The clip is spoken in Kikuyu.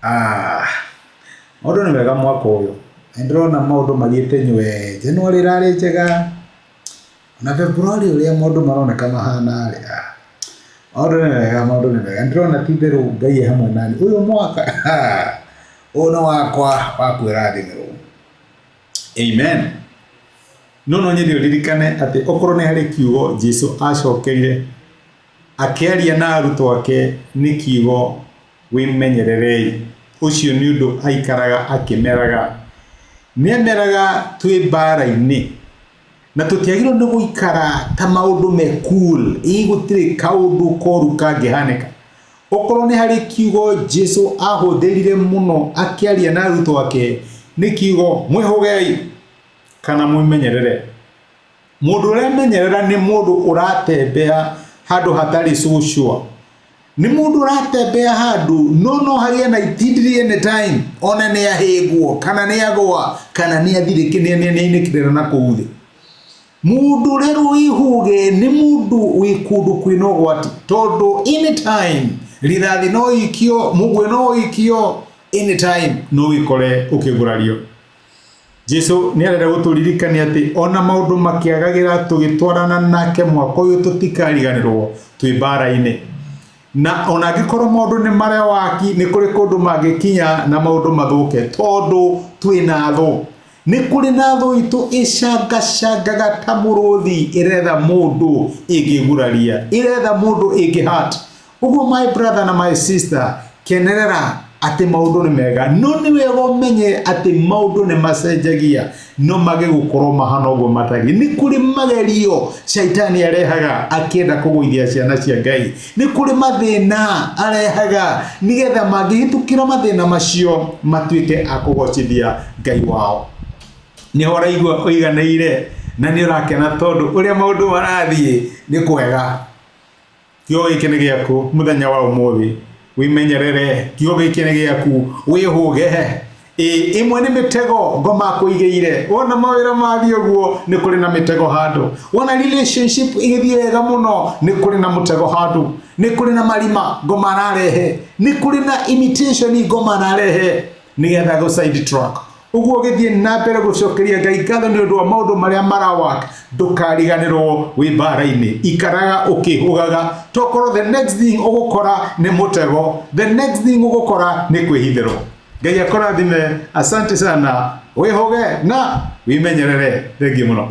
Ah, maũndũ nĩ mega mwaka ũyũ. Nĩ ndĩrona maũndũ mathiĩte nywee. January ĩrarĩ njega, ona February ũrĩa maũndũ maroneka mahana rĩ, ah, maũndũ nĩ mega, maũndũ nĩ mega. Nĩ ndĩrona ti itherũ Ngai e hamwe naniĩ. Ũyũ mwaka, ũyũ nĩ wakwa wa kwĩrathimĩrwo. Amen. No no nyende ũririkane atĩ okorwo nĩ harĩ kiugo Jesu acokerire akĩaria na arutwo ake nĩ kiugo wĩmenyererei. Ũcio nĩ ũndũ aikaraga akĩmeraga. Nĩ ameraga twĩ mbara-inĩ na tũtiagĩrĩirwo nĩ gũikara ta maũndũ me cool, ĩ gũtirĩ kaũndũ koru kangĩhanĩka. Okorwo nĩ harĩ kiugo Jesu ahũthĩrire mũno akĩaria na arutwo ake nĩ kiugo mwĩhũgei kana mwĩmenyerere. Mũndũ ũremenyerera nĩ mũndũ ũratembea handũ hatarĩ so sure. Nĩ mũndũ ũratembea handũ no no hagĩe na itindirie anytime ona nĩ ahĩngwo kana nĩ agwa kana nĩ athirĩkĩ nĩ ainĩkĩrĩra na kũu thĩ. Mũndũ ũrerwo wĩhũge nĩ mũndũ wĩ kũndũ kwĩna ũgwati tondũ anytime rithathi no ikio, mũguĩ no ũikio, anytime no wĩkore ũkĩgurario. Jesu nĩ arenda gũtũririkania atĩ ona maũndũ makĩagagĩra tũgĩtwarana nake mwaka ũyũ tũtikariganĩrwo twĩ mbara-inĩ. Na ona angĩkorwo maũndũ nĩ marewaki nĩ kũrĩ kũndũ mangĩkinya na maũndũ mathũke tondũ twĩ na thũ. Nĩ kũrĩ na thũ itũ ĩcangacangaga ta mũrũthi ĩretha mũndũ ĩngĩguraria, ĩretha mũndũ ĩngĩ hurt. Ũguo my brother na my sister, kenerera atĩ maũndũ nĩ mega, no nĩ wega ũmenye atĩ maũndũ nĩ macenjagia, no mage gũkorwo mahana ũguo matariĩ. Nĩ kũrĩ magerio caitani arehaga akĩenda kũgũithia ciana cia Ngai. Nĩ kũrĩ mathĩna arehaga nĩgetha mangĩhĩtũkĩra mathĩna macio matuĩke a kũgocithia Ngai wao. Nĩho ũraigua ũiganĩire na nĩ ũrakena tondũ ũrĩa maũndũ marathiĩ nĩ kwega. Kiugo gĩkĩ nĩ gĩaku mũthenya wa ũmũthĩ. Wĩmenyerere, kiugo gĩkĩ nĩ gĩaku. Wĩhũge. Ĩ, ĩmwe nĩ mĩtego ngoma akũigĩire. Wona mawĩra mathiĩ ũguo, nĩ kũrĩ na mĩtego handũ. Wona relationship ĩgĩthiĩ wega mũno, nĩ kũrĩ na mũtego handũ. Nĩ kũrĩ na marima ngoma ararehe. Nĩ kũrĩ na imitation ngoma ararehe nĩgetha gũ side track. Ũguo ũgĩthiĩ na mbere gũcokeria Ngai ngatho nĩ ũndũ wa maũndũ marĩa marawak, ndũkariganĩrwo wĩ mbara-inĩ. Ikaraga ũkĩhũgaga, tokorwo the next thing ũgũkora nĩ mũtego, the next thing ũgũkora nĩ kwĩhithĩrwo. Ngai akũrathime, asante sana, wĩhũge na wĩmenyerere. Thengiũ mũno.